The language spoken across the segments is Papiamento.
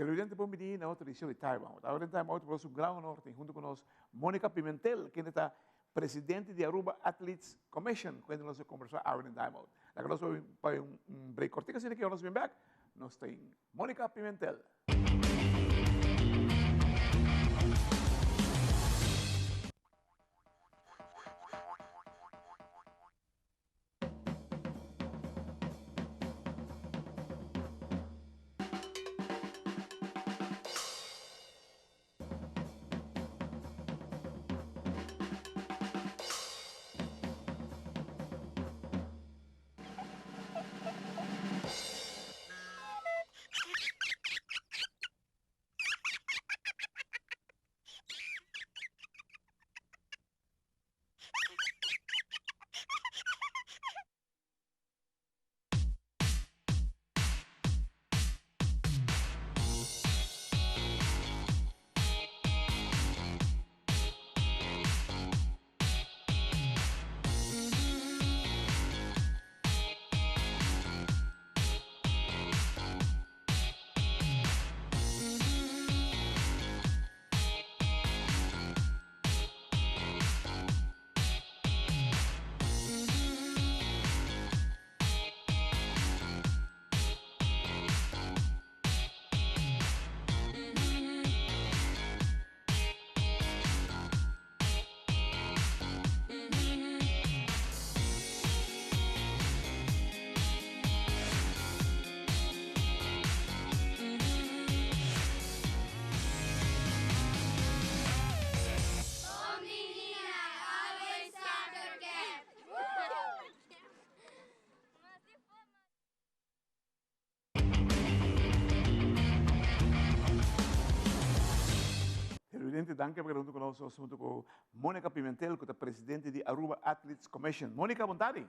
Televidente bon bini na otro edicion di Time Out. Awe den Time Out por nos un gran honor tin hunto cu nos Monica Pimentel, kende ta presidente di Aruba Athletes Commission, cu nos a conversa awe den Time Out. Laga nos bay un break cortico asina ki ora nos bin back nos tin Monica Pimentel. Televidente, danki pa keda hunto ku nos nos hunto ku Monica Pimentel ku ta presidente di Aruba Athletes Commission. Monica, bon tardi.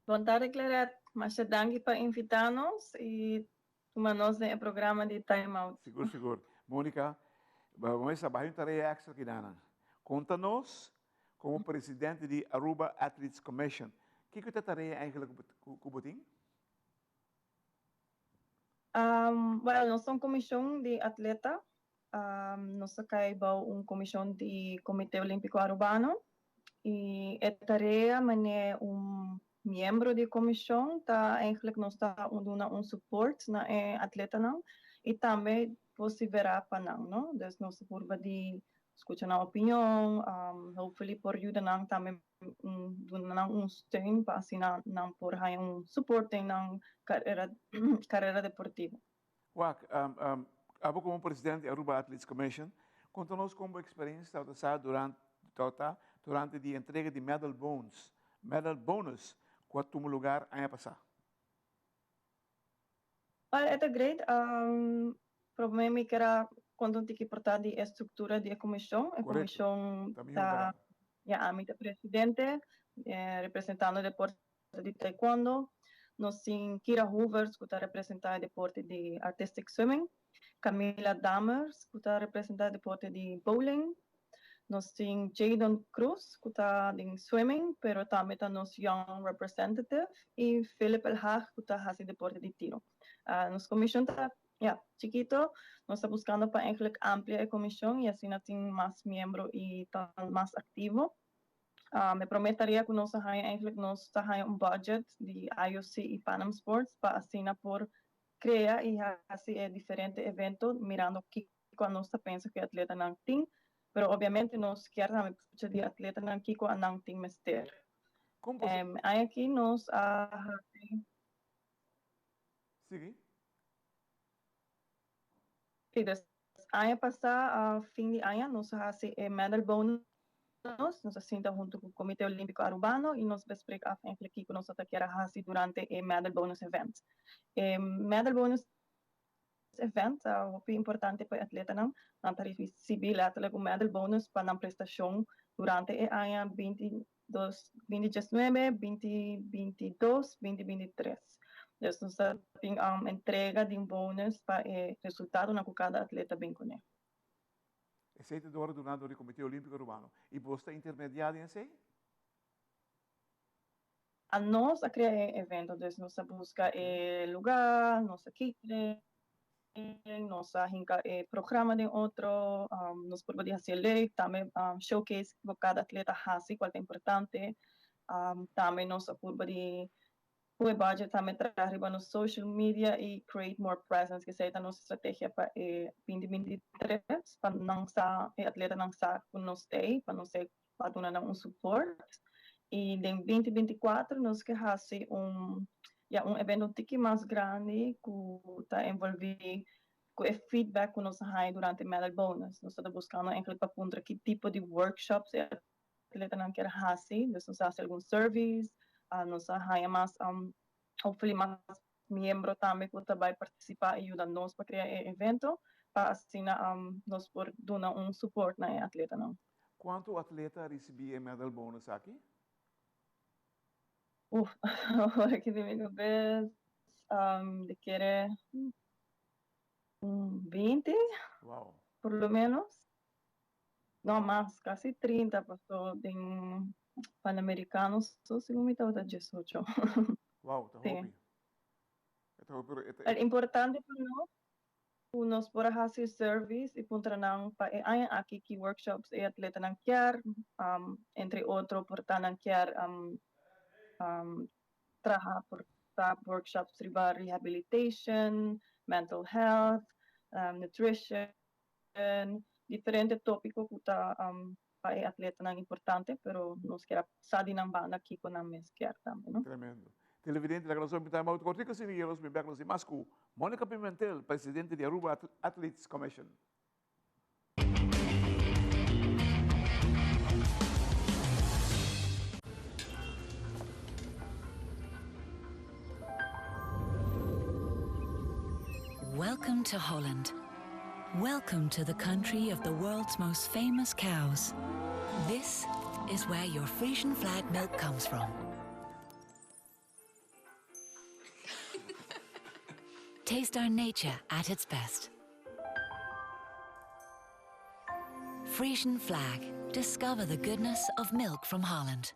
Bon tardi Claret, masha danki pa invita nos y tuma nos den e programa di Time Out. Sigur sigur. Monica, bo mester a baha un tarea extra kidanan. Konta nos komo presidente di Aruba Athletes Commission, kiko ta e tarea eigenlijk ku bo tin? Well, nos ta un komishon di atleta. Nos ta kai bou un komishon di Komité Olímpiko Arubano i e tarea manera un miembro di komishon ta eigenlijk nos ta duna un support na e atletanan i tambe vosiferá pa nan, no? Dus nos ta purba di skucha nan opinion, hopefully por yuda nan tambe duna nan un steun pa asina nan por haña un support den nan carera carera deportivo. Wak, abo como presidente di Aruba Athletes Commission, conta nos con bo experiencia tabata sa durante tabata durante di entrega di medal bones, medal bonus cu a tuma lugar aña pasa. Wel, e ta great. Prome mi kier a konta un tiki por ta di e struktura di e komishon. E komishon ta, ya ami ta presidente, representando deporte di taekwondo. Nos tin Kira Hoevers ku ta representa e deporte di artistic swimming, Camila Dammers ku ta representa e deporte di bowling, Nos tin Jadon Cruz cu ta den swimming pero tambe ta nos young representative y Philip El Haag cu ta haci deporte di tiro. Nos comision ta ya chikito, nos ta buscando pa eigenlijk amplia e comision y asina tin mas miembro y ta mas activo. E prome tarea cu nos a haya eigenlijk nos ta haya un budget di IOC y Panam Sports pa asina por crea y haci e diferente evento mirando kiko nos ta pensa ku e atletanan tin, pero obviamente nos kier tambe pucha di atletanan kiko anan tin mester. Kon por Em, aña aki nos a hasi Sigui. Sí, dus aña pasá, a fin di aña, nos a hasi e medal bonus, nos a sinta huntu ku Komité Olímpiko Arubano i nos besprek af enkele kiko nos ta kier a hasi durante e medal bonus event. E medal bonus event ta hopi importante pa e atletanan. Nan ta risibi letterlijk un medal bonus pa nan prestashon durante e aña 20 2019, 2022, 2023. Dus nos ta tin entrega di un bonus pa e resultadonan ku kada atleta bin kuné. Esei ta dor duna dor di Komité Olímpiko Arubano. I bos ta intermediá den esei? Anos a krea e evento, dus nos a buska e lugá, nos a catering. nos a hinka e programa den otro, nos purba di hasi leuk, tambe showcase ku kada atleta hasi, kual ta importante. Tambe nos a purba di ku e budget tambe traha riba nos social media i create more presence, ku esei ta nos strategia pa e 2023, pa nan sa, e atletanan sa ku nos t'ei, pa nos t'ei pa duna nan un support. I den 2024 nos ke hasi un, ya, un evento un tiki mas grandi ku ta envolví ku e feedback ku nos a haña durante medal bonus. Nos ta buskando eigenlijk pa puntra ki tipo di workshops e atletanan kier hasi. Dus nos a hasi algun surveys, nos a haña mas, hopefully mas miembro tambe ku ta bai partisipá i yuda nos pa krea e evento, pa asina nos por duna un support na e atletanan. Kuantu atleta a risibí e medal bonus aki? Uf, ora ki di mi kabes, di kere un 20, Wow. por lo menos. No mas, kasi 30, paso den Panamericano so segun mi tabata 18. Wow, ta Sí. hopi. E ta hopi, pero e ta, El importante pa nos ku nos por a hasi service i puntra nan pa e aña aki ki workshops e atletanan kier, entre otro por ta nan kier traha por ta workshops riba rehabilitation, mental health, nutrition, diferente tópiko ku ta pa e atletanan importante, pero nos kier a sa di nan banda kiko nan mes kier tambe, no? Tremendo. Televidente, laga nos hopi time out kortiko sin y nos bin bek nos di mas ku Monica Pimentel, presidente di Aruba Athletes Commission. Welcome to Holland. Welcome to the country of the world's most famous cows. This is where your Frisian flag milk comes from. Taste our nature at its best. Frisian flag. Discover the goodness of milk from Holland.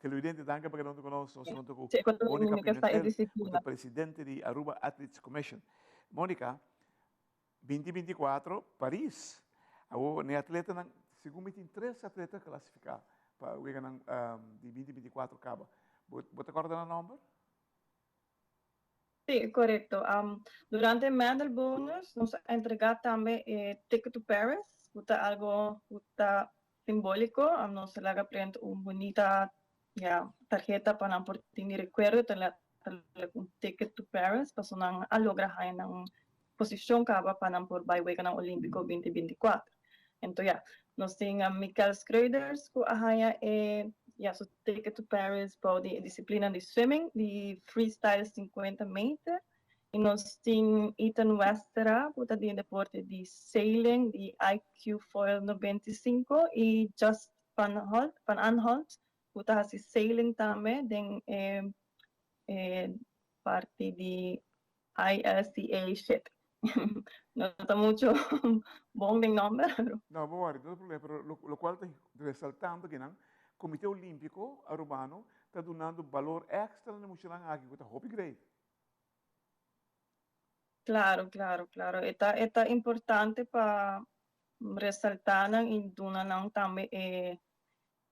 Televidente, danki pa keda huntu ku nos. Nos ta huntu ku Sí, cuando Monica mi que está Pimentel, ku ta disciplina. presidente di Aruba Athletes Commission. Monica, 2024, Paris. Awor, ne atletanan, segun mi tin tres atleta klasifiká pa weganan di 2024 kaba. Bo, bo ta kòrda nan nòmber? Sí, korekto. Durante medal bonus nos a entregá tambe e Ticket to Paris, ku ta algo ku ta simbóliko. Nos a laga prent un bunita, ya, tarheta pa nan por tin di rekuerdo, ta letterlijk un Ticket to Paris, pasobra nan a logra haña nan posishon kaba pa nan por bai Weganan Olímpiko 2024. Enton ya, nos tin Mikel Schreuders ku a haña e, ya, su ticket to Paris bou di e disiplina di swimming di freestyle 50 meter. I nos tin Ethan Westera ku ta den deporte di sailing di IQ Foil 95 i Just van Holt, van Anholt ku ta hasi sailing tambe den e e parti di ISCA shit. No ta mucho bon den nomber, pero. No, bo worry, no ta problema, pero lo, locual ta resaltando kinan, Comité Olimpico Arubano ta dunando balor extra na e muchanan aki cu ta hopi great. Claro, claro, claro. E ta, e ta importante pa resalta nan y duna nan tambe e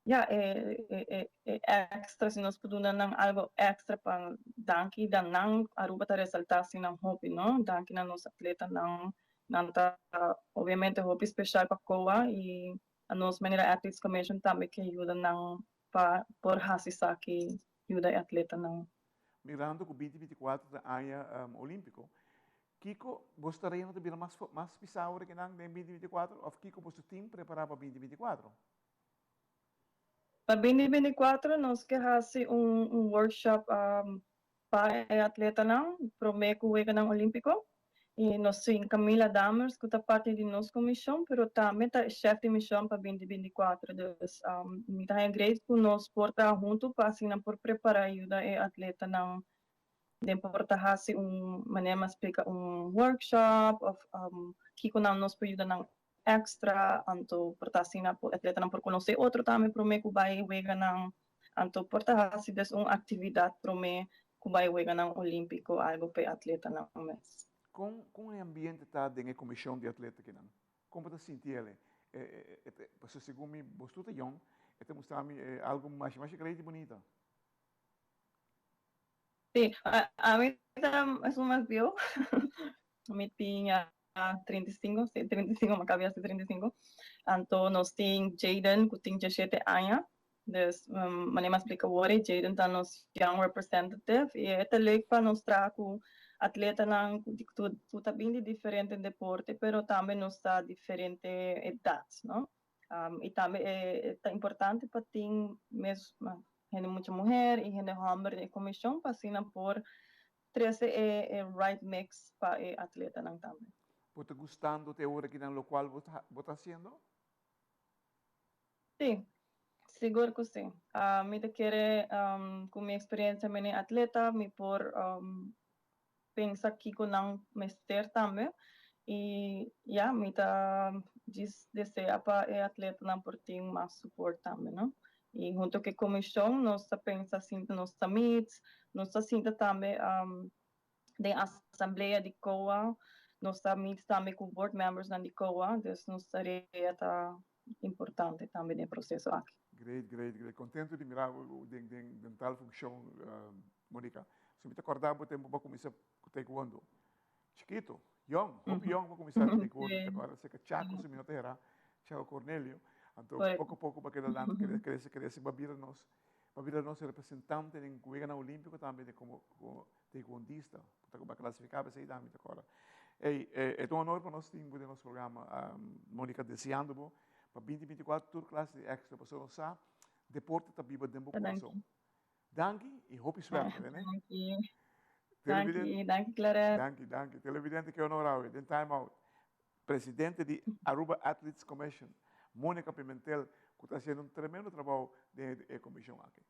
Ya, e, e, e, e extra, si nos por duna nan algo extra pa danki dan nan, Aruba ta resalta si nan hopi, no? Danki na nos atletanan, nan ta obviamente hopi special pa COA y a nos manera Athletes Commission tambe ke yuda nan pa por hasi esaki, yuda e atletanan. Mirando ku 2024 ta aña olímpiko, kiko boso tereno ta bira mas mas pisá ora ki nan den 2024 òf kiko boso tin prepará pa 2024? Pa 2024 nos ke hasi un un workshop pa e atletanan promé ku Weganan Olímpiko i nos tin Camila Dammers ku ta parti di nos komishon pero tambe ta e shèf di mishon pa 2024. Dus mi ta haña great ku nos por traha huntu pa asina por prepará i yuda e atletanan den por ta hasi un manera mi a splika un workshop òf kiko nan nos por yuda nan extra, anto por ta asina por atletanan por conoce otro tambe prome cu bay weganan. Anto por ta hasi des un aktividat promé ku bai Weganan Olímpiko, algu pa e atletanan mes. Kon e ambiente ta den e komishon di atleta kinan? Kon bo ta sinti el? Pasobra segun mi bo tur ta yòn, e ta mustra mi algu masha masha great i bunita. Sí, ami ta esun mas bieu. Mi tin ya 35, sí, 35, mi a caba haci 35. Anto nos tin Jaden cu tin 17 aña. Dus, manera mi a splica awor, Jaden ta nos young representative y e ta leuk pa nos traha cu atletanan cu ta bin di diferente deporte, pero tambe nos ta diferente edad, no? Y tambe e ta importante pa tin mes hende mucha muher y hende homber den e comision pa asina por trece e right mix pa e atletanan tambe. Bo ta gustando te ora kinan locual bo ta haciendo? Sí, sigur cu sí. Mi ta kere cu mi experiencia mene atleta mi por pensa kico nan mester tambe y ya mi ta djis desea pa e atletanan por tin mas support tambe, no? Y hunto cu e comision nos ta pensa sinta nos ta meet, nos ta sinta tambe den asamblea di COA, nos ta meet tambe cu board members nan di COA, dus nos tarea ta importante tambe den e proceso aki. Great, great, great. Contento di mira bo den tal funcion, Monica. So mi ta corda bo tempo bo a cuminsa cu taekwondo. Chikito, yong, hopi yong bo a cuminsa cu taekwondo. Mi ta corda cerca Chaco, si mi no ta hera, Chaco Cornelio. Anto poco poco bo a keda lanta, crece, crece, bo a bira nos, bo a bira nos representante den Weganan Olimpico tambe den como taekwondista. Bo ta clasifica pa esey tambe, mi ta corda. Ey, e ta un honor pa nos tin bo den nos programa, Monica, deseando bo pa 2024 tur clase di exito, pasobra nos sa deporte ta biba den bo corazon. Danki y hopi suerte, Rene. Danki. Danki, danki Claret. Danki, danki. Televidente ke honor awe den Time Out. Presidente di Aruba Athletes Commission, Monica Pimentel, cu ta haciendo un tremendo trabao den e comision aki.